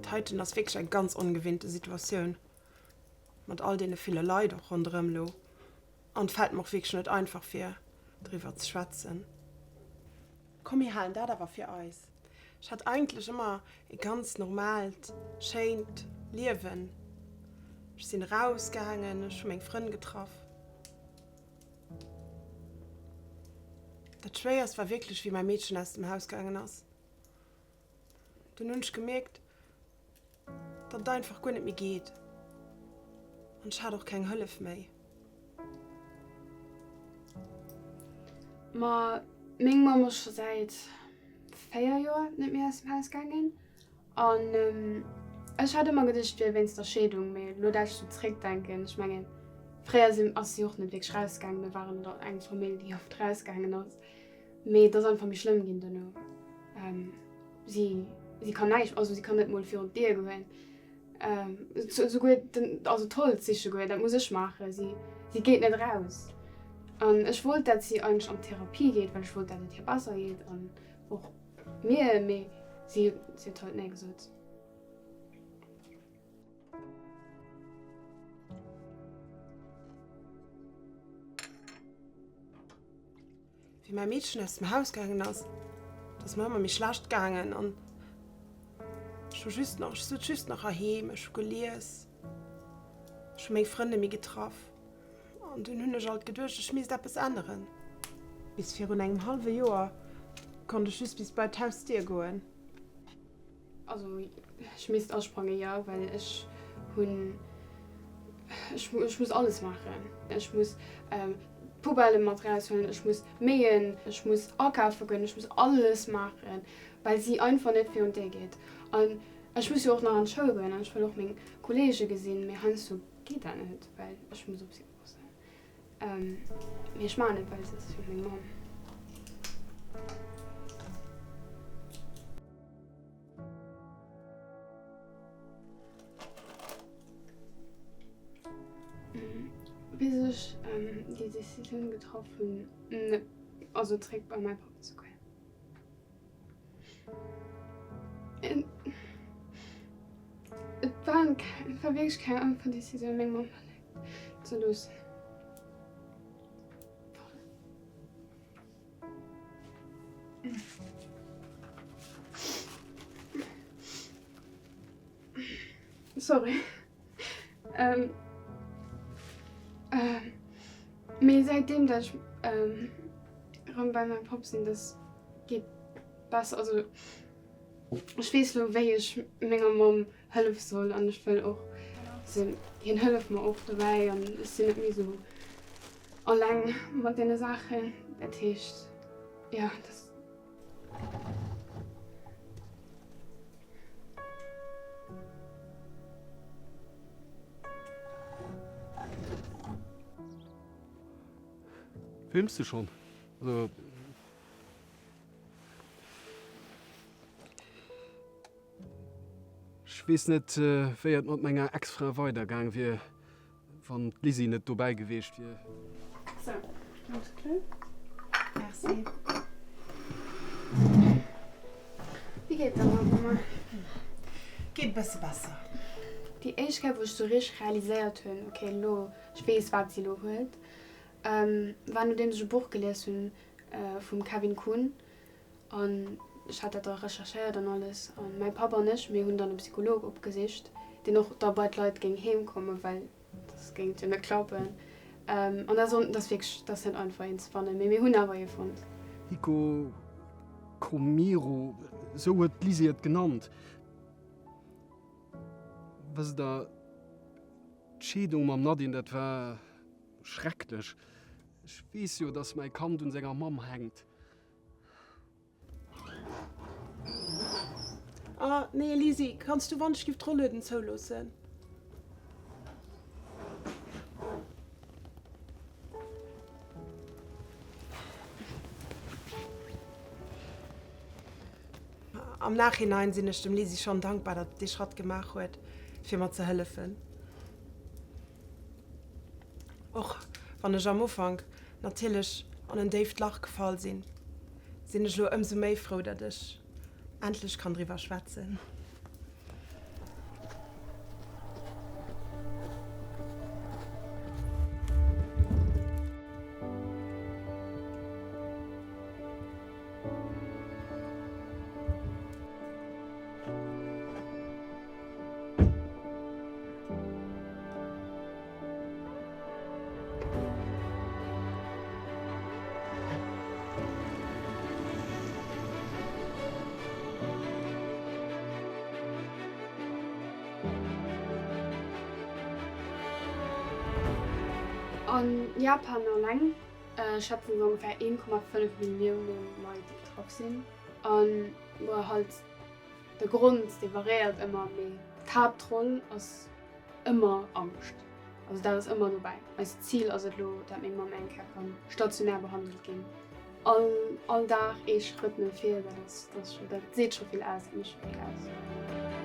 Dat heiten ass wierklech eng ganz ongewinnte Situatioun, mat all deene ville Leit och ronderëm elo. An et fält mer och wierklech net einfach fir driwwer ze schwätzen. Komm mir halen dat awer fir eis. Ech hat eigentlech ëmmer e ganz normaalt, schéint Liewen. Ech sinn erausgaangen, ech hu meng Frënn getraff. Dat Schwéierst war wierklech wéi mäi Meedchen aus dem Haus gaangen ass. Dunn hunn ech gemierkt, datt et einfach guer net méi geet an ech hat och keng Hëllef méi. Ma meng Mamm ass scho säit 4 Joer net méi aus dem Haus gaangen an ech hat ëmmer geduecht, et wier wéinst der Scheedung, mee elo dat ech sou zréckdenken, ech mengen fréier sinn ass si och net wierklech rausgaangen, mir waren eng Famill déi oft rausgaangen ass. Mee et ass einfach méi schlëmm ginn dono. Si, si kann näischt, also si kann net mol virun d'Dier goen. Souguer den, also d'Holz siche goen, dat muss ech maachen. Si, si geet net eraus. An ech wollt, dat si eigentlech an d'Therapie geet, well ech wollt, dat et hir besser geet an och mir, mee si, si huet halt nee gesot. Wéi mäi Meedchen aus dem Haus gaangen ass, et ass mer ëmmer méi schlecht gaangen an ech hu just nach, ech sot just nach heiheem, ech hu gelies, ech hu meng Frënn net méi getraff an dunn hunn ech alt geduecht, ech misst eppes änneren. Bis virun engem hallwe Joer konnt ech just bis bei d'Hausdier goen. Also ech misst asprangen, jo, well ech hunn, ech muss alles maachen. Ech muss d'Poubellë mat eraushuelen, ech muss méien, ech muss akafe goen, ech muss alles maachen, well si einfach net virun d'Dier geet. An ech muss jo och nach an d'Schoul goen an ech wëll och meng Kolleege gesinn, mee heiansdo geet dat net, well ech muss op si oppassen. Mee ech maachen et, well se ass jo meng Mamm. Bis ech déi Decisioun getraff hunn, net, also zréck bei mäi Papp ze goen. Et war et war wierklech keng einfach Decisioun, meng Mamm eleng ze loossen. Sorry. Ähm, ähm, mee säitdeem dat ech ähm, erëm bei mengem Papp sinn, dat geet besser. Also ech weess lo wéi ech menger Mamm hëllef soll an ech wëll och se, hien hëlleft mer och dobäi an ech sinn net méi sou Alleng mat deene Saachen, dat heescht, jo, dass. Films du schon? Also. Ech weess net, wéi et mat menger Ex-Fra weidergaang wier, wann d'Lisi net dobäi gewiescht wier. Sou, alles klar? Merci. Wéi geet et der haut, Mama? Geet e bësse besser. Déi éischt Kéier, wou ech sou richteg realiséiert hunn, ok, elo, ech weess, wat si elo huet, war nodeems ech e Buch gelies hunn vum Kevin Kuhn. An ech hat dat da recherchéiert an alles. A mäi Papp an ech, mir hunn dann e Psycholog opgesicht, deen och da bei d'Leit géing heem kommen, well dass géing jo net klappen. An dat ass, dat ass wierklech, dat ass net einfach een ze fannen, mee mir hunn awer ee fonnt. Hiko Komiro, esou huet d'Lisi et genannt. Wësst Der, d'Scheedung mam Nadine, dat war schrecklech. Ech weess jo, dass mäi Kand un senger Mamm hänkt. Ah nee Lisi, kanns du wann ech giff d'Rollueden zouloossen? Am Nachhinein sinn ech dem Lisi schonn dankbar, datt et dee Schratt gemaach huet, fir mer ze hëllefen. Och wann ech am Ufank natierlech an en déift Lach gefall sinn, sinn ech elo ëmsou méi frou, datt ech endlech kann driwwer schwätzen. An Japan alleng schätzen se ongefähr 1,5 Millioune Leit, déi betraff sinn. An bon, halt de Grond, dee variéiert ëmmer, mee d'Haaptroll ass ëmmer Angscht. Also dat ass ëmmer dobäi. Eist Zil ass et elo, dat meng Mamm eng Kéier kann stationär behandelt ginn. All, all Dag ee Schrëtt no vir, dat ass, dat ass scho, dat seet scho vill aus, dat mécht scho vill aus.